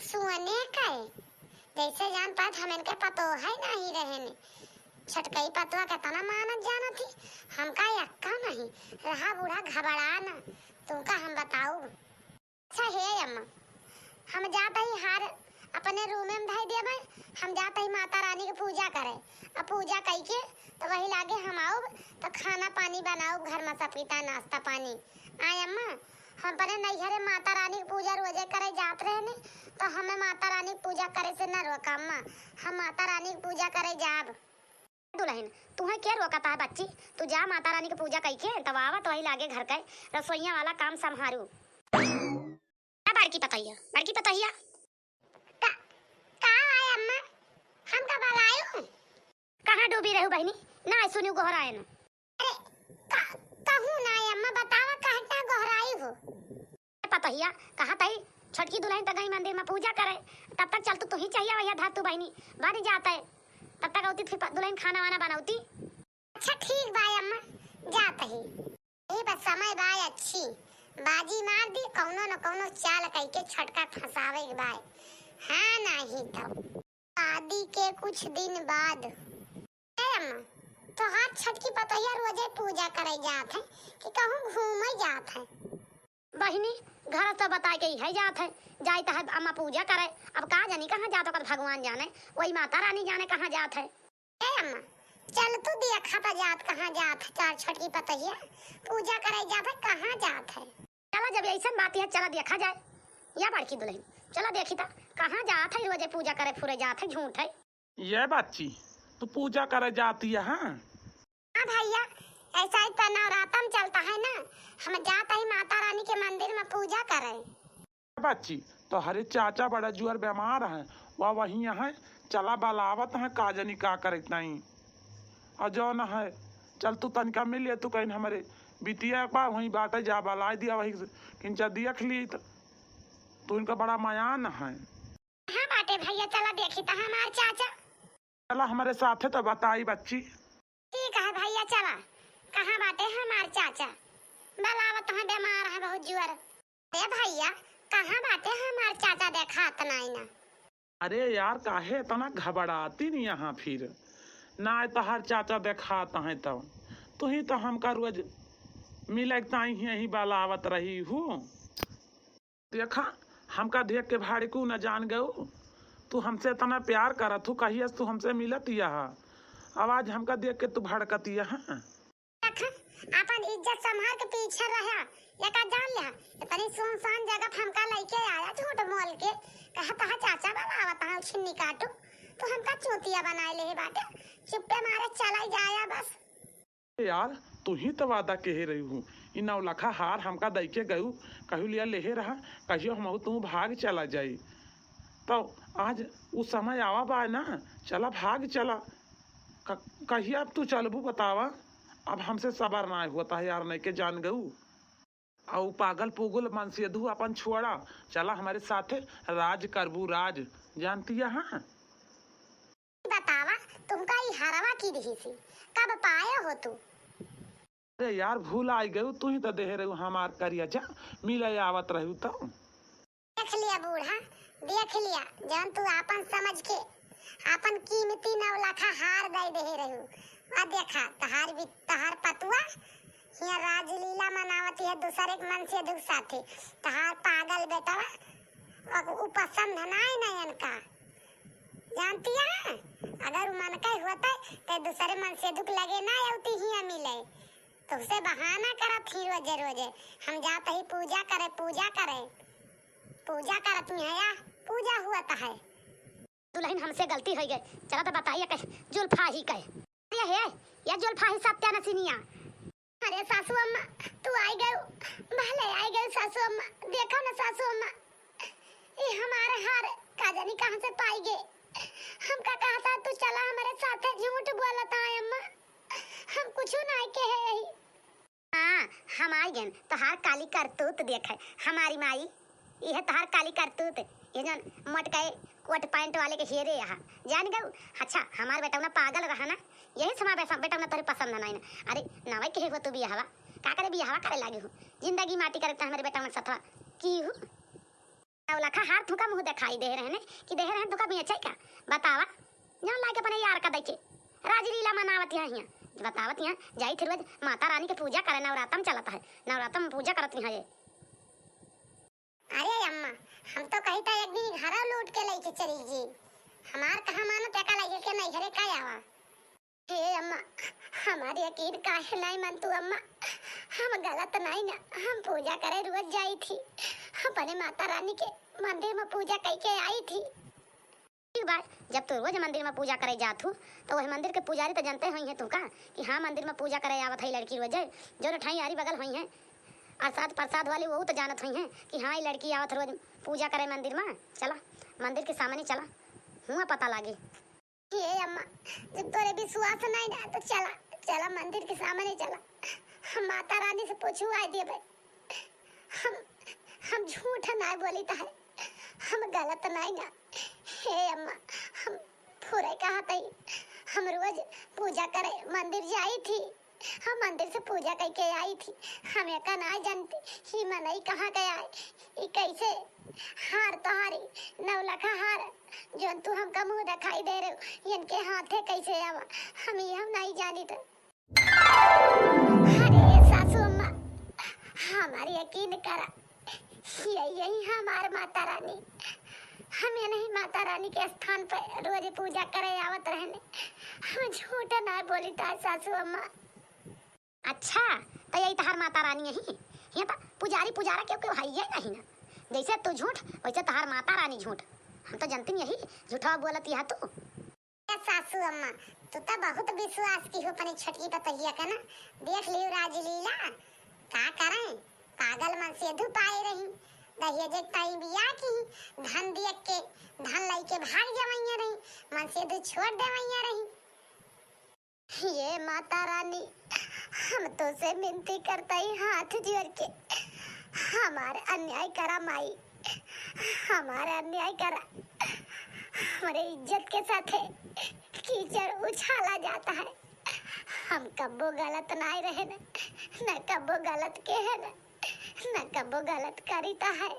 सुअने के, जैसे जान पात हम इनके पतोह ही नहीं रहेने। छोटकई पतोह केतना मानत जानत ही, हमका यक्का नहीं। रहा बूढ़ा घबरा ना, तुमका हम बताऊ। अच्छा हे अम्मा, हम जात ही हार अपने रूमे में धई देबे, हम जात ही माता रानी के पूजा करे। अब पूजा कई के तो वही लागे हम आउब, तो खाना पानी बनाउब घर में सबकी ताई नाश्ता पानी। आय अम्मा, हम अपने नैहरे माता रानी के पूजा रोजे करे जात रहेने, तो हमें माता रानी के पूजा करे से न रोका अम्मा, हम माता रानी के पूजा करे जाब। दुलहिन, तुहें के रोकत है बच्ची? तू जा माता रानी के पूजा कई के, तब आवत वही लागे घर के रसोइया वाला काम संभारू। का बड़की पतोहिया, बड़की पतोहिया? का, का आय अम्मा? हमका बलायू? कहाँ डूबी रहू बहिनी? ना सुनियो गोहरायन। अरे, का, कहूँ ना आय अम्मा, बतावा काहे का गोहराई हो? ए पतोहिया, कहा तई छोटकी दुलहिन त गई मंदिर मा पूजा करे, तब तक चलतू तुही चहिया वहिया धरतू बहिनी, बनि जात है, तब तक अउती फिर प-, दुलहिन खाना वाना बनउती। अच्छा ठीक बा अम्मा, जात ही। ए बस समय बा अच्छी, बाजी मार दी, कउनो न कउनो चाल कइके छोटका फँसावे के बा। हाँ नाही तउ। शादी के कुछ दिन बाद। ए अम्मा, तोहार छोटकी पतोहिया रोजे पूजा करे जात है कि कहूँ घूमे जात है? बहिनी, घर त बताइ के इहै जात है, जाइत है अम्मा पूजा करे। अब का जानी कहाँ जात, ओकर भगवान जाने, वही माता रानी जाने कहाँ जात है। ए अम्मा, चलतू देखा त जात कहाँ जात है तोहार छोटकी पतोहिया, पूजा करे जात है, कहाँ जात है? चला, जब अइसन बात है, चला देखा जाए। या बड़की दुलहिन, चला देखी त कहाँ जात है, रोजे पूजा करे फुरे जात है, झूठ है। ए बच्ची, तू पूजा करे जाती है, हाँ? हाँ भइया, अइसा ही त नवरातन चलत है ना, हम जात ही माता रानी के मंदिर मा पूजा करे। ए बच्ची, तोहरे चाचा बड़ा जुअर बेमार है, वह वहीं है, चला बलावत है, का जानी का करे ताईं। अउर जउन है, चल तू तनिका मिल ले, तू कहीं हमरे बिटिया एक बार वहीं बाटे जा बलाइ दिया, वहीं किंचा देख ली त तू इनका बड़ा मयान है। कहाँ बाटे भइया, चला देखी त हमार चाचा। चला हमरे साथे त बताई बच्ची। ठीक है भइया, चला। कहाँ बाटे हमार चाचा? बलावत है, बेमार है बहुत जुअर। ए भइया, कहाँ बाटे हमार चाचा? देखात नाई ना। अरे यार, काहे इतना घबराती नहीं यहाँ फिर? ना तोहार चाचा देखात है तब। तू ही तो हमका रोज मिले के ताईं ही यहीं बलावत रही हूँ। देखा, हमका देख के भाड़कू न जान गऊ। तू हमसे इतना प्यार करत हू, कहियस तू हमसे मिलत यह। अब आज हमका देख के तू भड़कत यह। देखा, आपन इज्जत संभार के पीछे रहा, एका जान लिहा। इतनी सुनसान जगह पे हमका लइके आया झूठ बोल के, कहा तहा चाचा बलावत है छिन्नी काटू, तू हमका चूतिया बनाए लेहे बाटे। चुप्पे मारे चला जाया बस। यार, तू ही तो वादा कहे रही हूँ, ई नौलखा हार हमका दइके गयू, कहू लिया लेहे रहा, कहियो हमहू तू भाग चला जाई। तो आज उ समय आवा बा ना, चला भाग चला। क-, कहिया अब तू चलबू बतावा? अब हमसे सबर ना होता है यार, नहीं के जान गऊ। अउ पागल पुगल मनसेधू अपन छोड़ा, चला हमरे साथे राज करबू राज, जानती है, हाँ? बतावा, तुमका ई हरवा की दिहिसी? कब पाए हो तू? अरे यार, भूल आई गयू, तू ही तो देहे रहू हमार करिया जा, मिले आवत रहू तो। देख लिया बूढ़ा, देख लिया, जौन तू आपन समझ के आपन कीमती नौलखा हार दे देहे रहू। आ देखा, तहार भी, तहार पतुआ हियाँ राजलीला मनावत है दूसरे के मनसेधू साथे। तहार पागल बेटवा, अब उ पसंद नाई ना इनका। जानती है, अगर उ मन के होते, ते दूसरे मनसेधू के लगे ना अउती हियाँ मिले। तुमसे बहाना करत ही रोजे रोजे, हम जात ही पूजा करे, पूजा करे। पूजा करत ही है या पूजा होत है। दुलहिन, हमसे गलती होइ गए, चला त बताइए कह जुल्फा ही कहे। अरे हे, या जुल्फा ही सत्या नसीनिया। अरे सासू अम्मा, तू आई गयू, भले आई गयू सासू अम्मा। देखा ना सासू अम्मा, ई हमारे हार का जानी कहाँ से पाई गे। हमका कहता तू चला हमरे साथे, झूठ बोलत है अम्मा, हम कुछ नाई कहे ही। हाँ, हम आई गन, तोहार काली करतूत देखे, हमारी माई, इहे तोहार काली करतूत, ये जौन मोटकाए कोट पैंट वाले के हेरे यहाँ, जान गऊ? अच्छा, हमार बेटौना पागल रहा ना, यही से हमार बेसा-, बेटौना तोहरे पसंद ना आइन। अरे, नवई के हो तू बियाहवा, का करे बियाहवा करे लागी हूँ, जिंदगी माटी करे त हमरे बेटौना सथवा की हूँ। नौलखा हार तुका मुँह देखाई दे रहने कि दे रहने तुका बेचे का? बतावा, जौन लाके अपने यार का दैके राजलीला मनावत यहाँ हियाँ। बतावत यहाँ जाई थी रोज माता रानी के पूजा करे, नवरातम चलत है, नवरातम पूजा करत यहाँ ये। अरे अम्मा, हम तो कही था एक दिन घर लौट के लेके चली जी, हमार कहाँ मानो टेका लेके के नहीं घरे का आवा। हे अम्मा, हमार यकीन काहे नाई मन तू अम्मा? हम गलत नाई ना, हम पूजा करे रोज जाई थी, अपने माता रानी के मंदिर में पूजा कई के आई थी। ठीक बा, जब तू रोज मंदिर में पूजा करे जात हू, तो वही मंदिर के पुजारी तो जानते होइहें तू का कि हाँ, मंदिर में पूजा करे आवत है लड़की रोजे, जो रठाई आरी बगल होइहें, अरसाद प्रसाद वाली, वो तो जानत होइहें कि हाँ, ये लड़की आवत रोज पूजा करे मंदिर में। चला, मंदिर के सामने चला, हुआ पता लागे। हे अम्मा, जब तोरे विश्वास नहीं ना, तो चला, चला मंदिर के सामने चला, हम माता रानी से पूछू आए देबे। हम, हम झूठ ना बोली त है, हम गलत नाई ना। हे अम्मा, हम पूरे कहत हई, हम रोज पूजा करे मंदिर जाई थी, हम मंदिर से पूजा करके आई थी, हम एका ना जानती, ही मनई कहाँ के आए, ई कैसे हार तोहारी नौलखा हार, जौन तू हमका मुँह दिखाई दे रहे हो, इनके हाथे कैसे आवा, हम ये हम नहीं जानी तो। अरे सासू अम्मा, हमार यकीन करा, यही, यही हमार माता रानी। हम ये नहीं माता रानी के स्थान पे रोज पूजा करे आवत रहने। हम झूठ ना बोली था सासू अम्मा। अच्छा, तो यही तहार माता रानी यही? यहाँ तो पुजारी पुजारा क्यों क्यों है ये नहीं ना। जैसे तू झूठ, वैसे तहार माता रानी झूठ। हम तो जनती यही झूठा बोलत यह तू। ए सासू अम्मा, तू त बहुत विश्वास की हो अपनी छोटकी पतोहिया का ना। देख लियो राजलीला, का करें, पागल मनसेधू पाए रही। दहेज एक ताई बियाह की, धन दियक के, धन लई के भाग जवैया रही, मनसेधू छोड़ देवैया रही। ये माता रानी, हम तो से मिनती करता ही हाथ जोड़ के, हमार अन्याय करा माई, हमार अन्याय करा। हमरे इज्जत के साथे कीचड़ उछाला जाता है। हम कब्बो गलत नाई रहे न, न कब्बो गलत के है न, न कब्बो गलत करी तो है,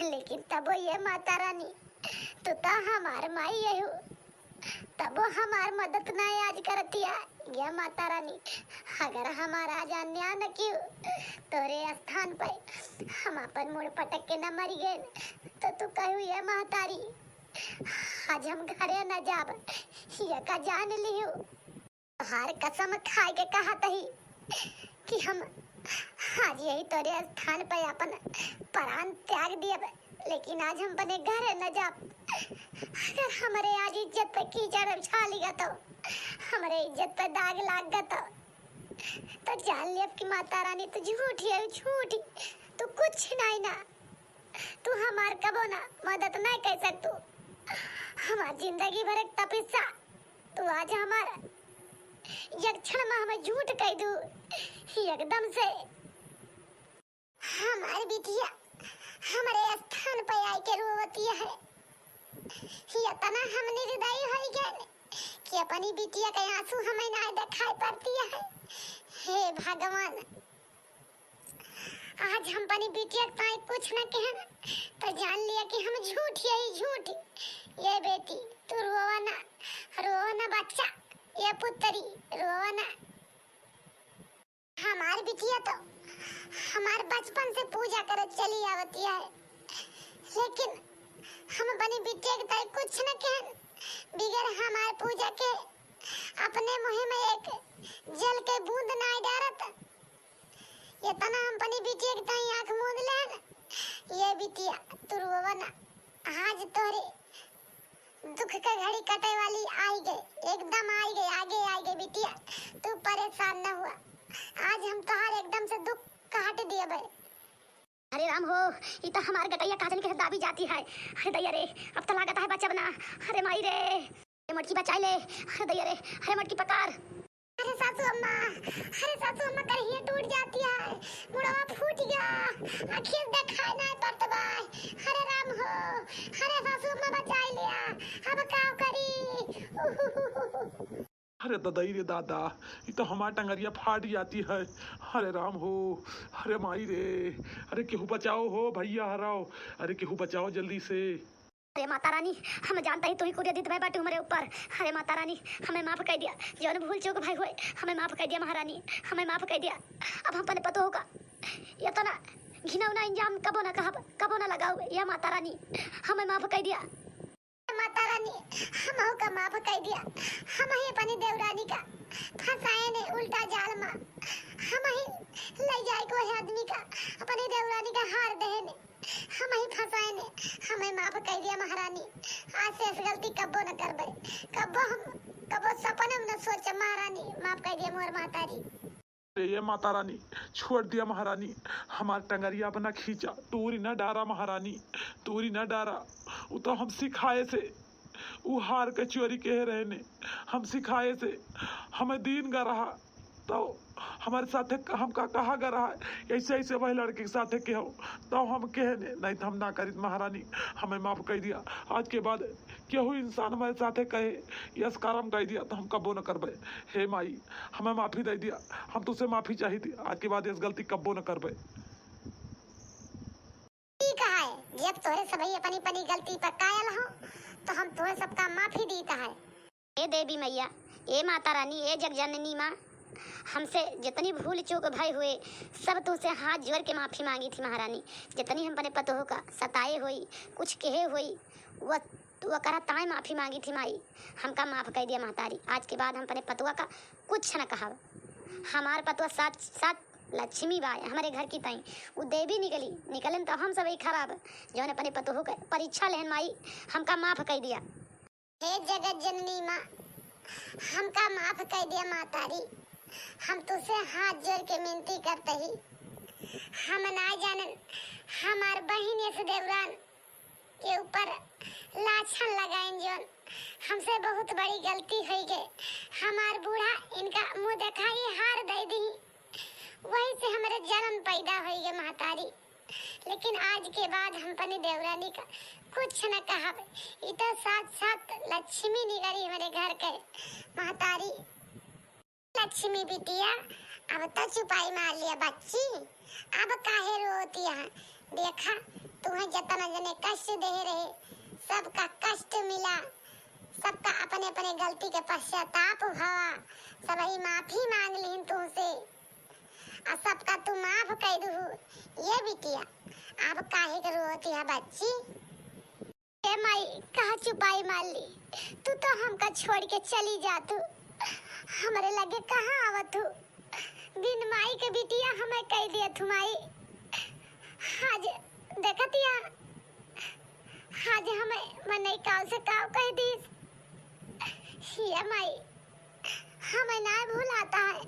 लेकिन तबो ये माता रानी, तू तो हमार माई है हो। तबो हमार मदद ना आज करतिया। या माता रानी, अगर हमार आज अन्याय न कियो, तोरे स्थान पे हम अपन मुड़ पटक के न मरी गए, तो तू कहू, ये महतारी, आज हम घरे न जाब, ये का जान लियो। तोहार कसम खाए के कहत ही कि हम आज यही तोरे स्थान पे अपन प्राण त्याग दियब, लेकिन आज हम अपने घरे न जाब। अगर हमरे आज इज्जत पे कीचड़ उछाली गा तो, हमरे इज्जत पे दाग लाग गा तो, तो जान लियब कि माता रानी तू झूठी है, झूठी, तू कुछ नहीं ना, तू हमार कबो ना मदद नहीं कर सकतू। हमार जिंदगी भर एक तपस्या, तू आज हमार एक क्षण में हमें झूठ कह दू एकदम से। हमार बिटिया हमरे स्थान पे आए के रोवतिया है। इतना हम निर्दयी हो गए कि अपनी बिटिया के आंसू हमें ना दिखाई पड़तिया है। हे भगवान, आज हम अपनी बिटिया के ताई कुछ न कहन, तो जान लिया कि हम झूठ यही झूठ। ये बेटी, तू रोवा ना, रोवा ना बच्चा, ये पुत्री, रोवा ना। हमार बिटिया तो हमार बचपन से पूजा करत चली आवती है, लेकिन हम अपनी बिटिया के ताई कुछ न कहन, बिगर हमार पूजा के अपने मुँह में एक जल के बूंद ना डारत। इतना हम अपनी बिटिया के ताई आँख मूंद लेन। ये बिटिया, तू रोवा ना, आज तोहरे दुख के घड़ी कटे वाली आई गए, एकदम आई गए, आगे आई गए बिटिया, तू परेशान न हुआ। आज हम तोहार एकदम से दुख काट दिए बे। अरे राम हो, ई तो हमार गटैया काजन के दाबी जाती है। अरे दैया रे, अब तो लागत है बचब ना। अरे माई रे, अरे मोटकी बचाई ले। अरे दैया रे, अरे मोटकी पकड़। अरे सासू अम्मा, अरे सासू अम्मा, करिया टूट जाती है, मुड़वा फूट गया, आँखिया देखाई नाई पड़त बा। अरे राम हो, अरे सासू अम्मा बचाई लिया, अब का करी? अरे ददई रे दादा, ई तो हमार टंगरिया फाट जाती है। अरे राम हो, अरे माई रे, अरे केहू बचाओ हो भैया हराओ, अरे केहू बचाओ जल्दी से। अरे माता रानी, हम जानता ही तू ही कुरिया दित भय बाटू हमरे ऊपर। अरे माता रानी, हमें माफ कर दिया, जौन भूल चूक भाई हुए, हमें माफ कर दिया महारानी, हमें माफ कर दिया। अब हम अपने पतोह का इतना घिनौना इंजाम कबो ना कहब, कबो ना लगाऊ, या माता रानी, हमें माफ कर दिया। माता रानी, हमहू का माफ कर दिया, हम ही अपनी देवरानी का फंसाए ने उल्टा जाल मा, हम ही ले जाए को है आदमी का, अपनी देवरानी का हार देहे ने। हम ही फंसाए ने, हमें माफ कर दिया महारानी। आज से ऐसी गलती कब्बो न करबे, कब्बो हम, कब्बो सपने में न सोचे महारानी, माफ कर दिया मोर महतारी। अरे ये माता रानी, छोड़ दिया महारानी, हमार टंगरिया अब न खींचा, तूरी न डारा महारानी, तूरी न डारा। उ तो हम सिखाए से, उ हार के चोरी के रहे ने, हम सिखाए से, हमें दीन गा रहा, तो हमरे साथे क-, हमका कहा ग रहा है, ऐसे, ऐसे वही लड़की के साथे के हो, तो हम कहे ने, नहीं तो हम ना करित महारानी, हमें माफ कइ दिया। आज के बाद केहू इंसान हमरे साथे कहे, यस करम कइ दिया, तो हम कब्बो न करबे। हे माई, हमें माफी दइ दिया, हम तुसे माफी चाहित ही, आज के बाद यस गलती कब्बो न करबे। ठीक है, जब तोहरे सबही अपनी, अपनी गलती पर कायल हो, तो हम तोहरे सबका माफी दीत है। ए देवी मैया, ए माता रानी, ए जगजननी माँ, हमसे जितनी भूल चूक भय हुए, सब तुहसे हाथ जोड़ के माफी मांगी थी महारानी। जितनी हम अपने पतोह का सताए होई, कुछ कहे होई, वो, वो करा ताए माफी मांगी थी माई, हमका माफ कइ दिया महतारी। आज के बाद हम अपने पतोह का कुछ न कहब। हमार पतोह साथ, साथ लक्ष्मी बाय हमरे घर की ताई, उ देवी निकली, निकलन तो हम सब ही खराब, जौन अपने पतोह के परीक्षा लेहन माई, हमका माफ कइ दिया। हे जगत जननी माँ, हमका माफ कइ दिया महतारी, हम तुसे हाथ जोड़ के मिनती करत ही, हम ना जानन, हमार बहिन यस देवरान के ऊपर लाछन लगाइन जौन, हमसे बहुत बड़ी गलती होइ गए। हमार बूढ़ा इनका मुँह देखाई हार दइ दी, वही से हमरे जन्म पैदा होइ गए महतारी। लेकिन आज के बाद हम अपनी देवरानी का कुछ न कहब। ई तो साथ साथ लक्ष्मी निकली हमरे घर के महतारी। लक्ष्मी बिटिया, अब तो चुपाई मार लिया बच्ची, अब काहे रोती है? देखा, तुम्हें जतना जने कष्ट दे रहे, सबका कष्ट मिला, सबका अपने अपने गलती के पश्चाताप हुआ, सबही माफी मांग लिहिन तुमसे, आ सबका तू माफ कइ दुहु। ये बिटिया, अब काहे के रोती है बच्ची? ए माई, कहाँ चुपाई मार ली? तू तो हमका छोड़ के चली जातू, हमरे लगे कहाँ आवत हू? बिन माई के बिटिया हमें कह दिया तू माई। आज देखतिया, आज हमें मनई काव से काव कह दीस। हिया माई, हमें ना भुलाता है।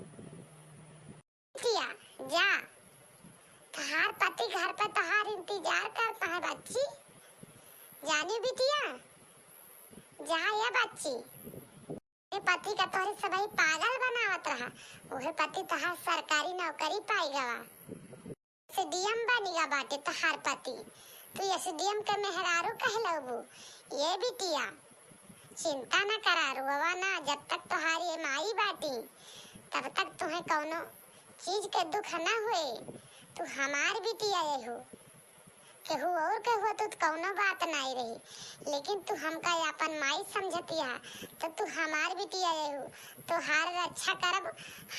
बिटिया, जा, तोहार पति घर पे तोहार इंतजार करता है बच्ची। जानी बिटिया, जा या बच्ची। ये पति का तोहरे सबही पागल बनावत रहा, उहे पति तोहार सरकारी नौकरी पाई गवा। एसडीएम बनी गा बाटे तोहार पति, तू एसडीएम के मेहरारू कहलबू। ये बिटिया, चिंता न करा, रोवा ना, जब तक तोहार ये माई बाटी, तब तक तुहे कौनो चीज के दुख न होए। तू हमार बिटिया हो, केहू और के होत तो कौनो बात नाई रही, लेकिन तू हमका आपन माई समझतिया, तो तू हमार बिटिया हो, तोहार रक्षा करब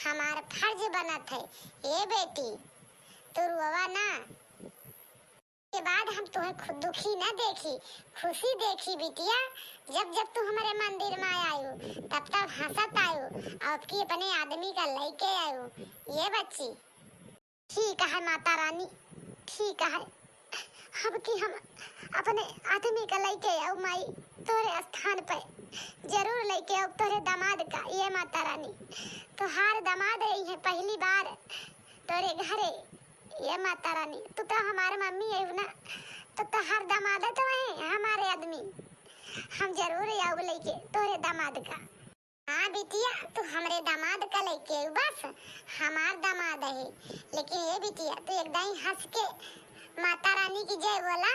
हमार फर्ज बनत है। ए बेटी, तू रोवा ना, के बाद हम तुहे खु-, दुखी न देखी, खुशी देखी बिटिया। जब जब तू हमरे मंदिर में आयु, तब तब हंसत आयु, और अबकी अपने आदमी का लइके आयु। ये बच्ची। ठीक है माता रानी, ठीक है। अबकी हम अपने आदमी का लइके आऊ माई, तोरे स्थान पे जरूर लइके आऊ तोरे दामाद का। ये माता रानी, तोहार दामाद आई है पहली बार तोरे घरे। ये माता रानी, तू तो हमार मम्मी है ना, तो तोहार दामाद तो है हमारे आदमी। हम जरूर आऊ लइके तोरे दामाद का। हाँ बिटिया, तू हमरे दामाद का लइके आऊ बस, हमार दामाद है। लेकिन ये बिटिया, तू एकदम हंस के माता रानी की जय बोला।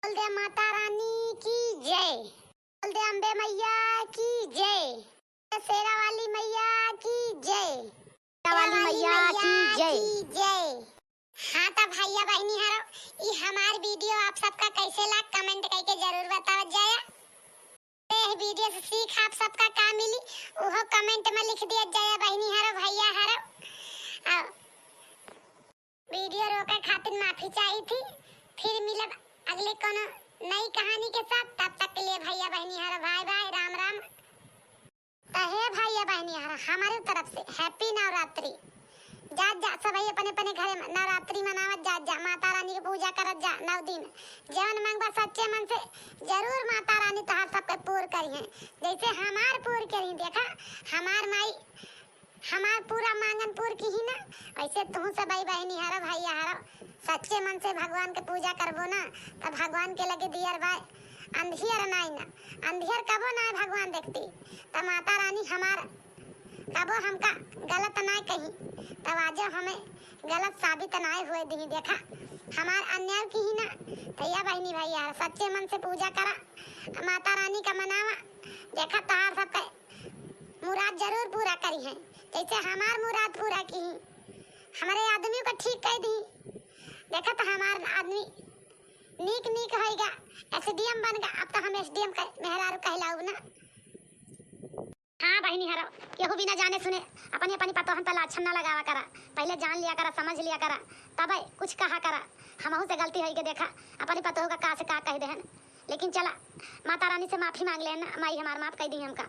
बोल दे माता रानी की जय, बोल दे अम्बे मैया की जय, शेरा वाली मैया की जय, शेरा वाली मैया की जय। हाँ तो भैया बहनी हरो, ई हमार वीडियो आप सबका कैसे लाग, कमेंट करके जरूर बतावत जाया। तो यह वीडियो से सीख आप सबका का मिली, उहो कमेंट में लिख दिया जाया बहनी हरो, भैया हरो। आ, वीडियो रोके खातिर माफी चाही थी। फिर मिलब अगले कोनो नई कहानी के साथ। तब तक के लिए भैया बहनी हरो, बाय बाय, राम राम। तो हे भैया बहनी हरो, हमारे तरफ से हैप्पी नवरात्रि। जात जा सबही अपने अपने घरे में नवरात्रि मनावत जात जा, माता रानी की पूजा करत जा नौ दिन। जवन मंगबा सच्चे मन से जरूर माता रानी तोहार सबके पूर करिहें, जैसे हमार पूर करी। देखा हमार माई हमार पूरा मांगन पूर किही ना, ऐसे तुहू सबही बहनी हरो, भैया हरो, सच्चे मन से भगवान के पूजा करबो ना, तब भगवान के लगे दियर बाय, अंधियर नाई ना, अंधियर कबो ना भगवान देखती, तब माता रानी हमार कबो हमका गलत ना कही। तब आज हमें गलत साबित नाय हुए दिही। देखा, हमार अन्याय किही ना, तो या बहिनी भइया, सच्चे मन से पूजा करा, माता रानी का मनावा। देखा, तहार सबके मुराद जरूर पूरा करिहैं, जैसे हमार मुराद पूरा किही, हमरे आदमी को ठीक कइ दिही। देखा, तो हमार आदमी नीक नीक होइगा, एसडीएम बनगा। अब तो हम एसडीएम के मेहरारू कहलाउब ना। हाँ बहिनी हरौ, केहू बिना जाने सुने अपनी अपनी पतोहन पर लाछन ना लगावा करा। पहिले जान लिया करा, समझ लिया करा, तबै कुछ कहा करा। हमहू से गलती होइगे, देखा अपनी पतोह का का से का कह देहन। लेकिन चला, माता रानी से माफी मांग लेन ना, माई हमार माफ कइ दिही हमका।